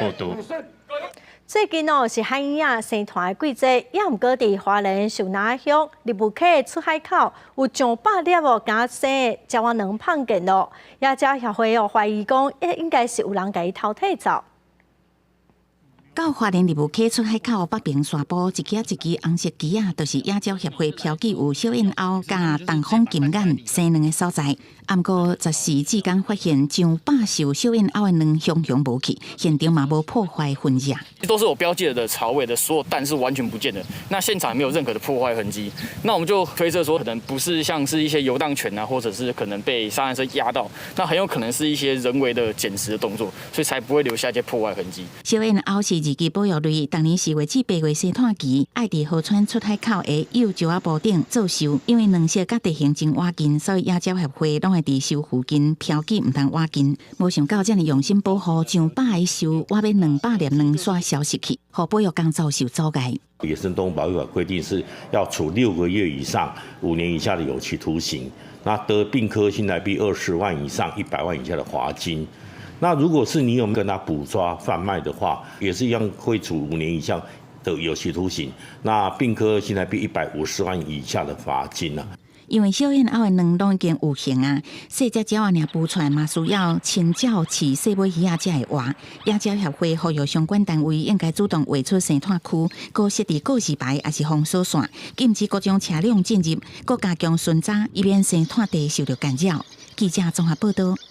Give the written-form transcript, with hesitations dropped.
報道。最近哦是海鶯仔生湠的季節，也毋過佇花蓮秀林鄉立霧溪出海口有上百粒哦剛生的鳥仔卵麭見咯，野鳥協會哦懷疑講，應該是有人共伊偷提走。到花蓮立霧溪出海口北爿沙埔，一支一支紅色旗仔，就是野鳥協會標記有小燕鷗佮東方金眼生卵的所在。毋過14志工發現上百受小燕鷗的卵雄雄無去，現場嘛無破壞痕跡。都是我標記的巢位的所有蛋是完全不見的，那現場沒有任何的破壞痕跡。那我們就推測說，可能不是像是一些遊蕩犬啊，或者是可能被沙灘車壓到，那很有可能是一些人為的撿食的動作，所以才不會留下一些破壞痕跡。小燕鷗是二級保育類，逐年4月至8月生湠期，愛佇河川出海口的幼石仔埔頂做鏽。因為卵色佮地形真倚近，所以野鳥協會攏會佇鏽附近標記毋通倚近。無想到遮爾用心保護，上百个鏽，倚欲200粒卵煞消失去，予保育工作受阻礙。野生動物保育法規定是要處6個月以上5年以下的有期徒刑，那得併科新台幣20萬以上100萬以下的罰金。那如果是你有跟他捕抓販賣的話，也是一樣會處5年以下的有期徒刑，那併科新台幣150萬以下的罰金啊。因為小燕鷗的卵攏已經有形啊，細隻鳥仔爾孵出來嘛，需要親鳥飼細尾魚仔才會活。野鳥協會呼籲相關單位應該主動劃出生湠區，閣設置告示牌，抑是封鎖線，禁止各種車輛進入，閣加強巡查，以免生湠地受著干擾。記者綜合報道。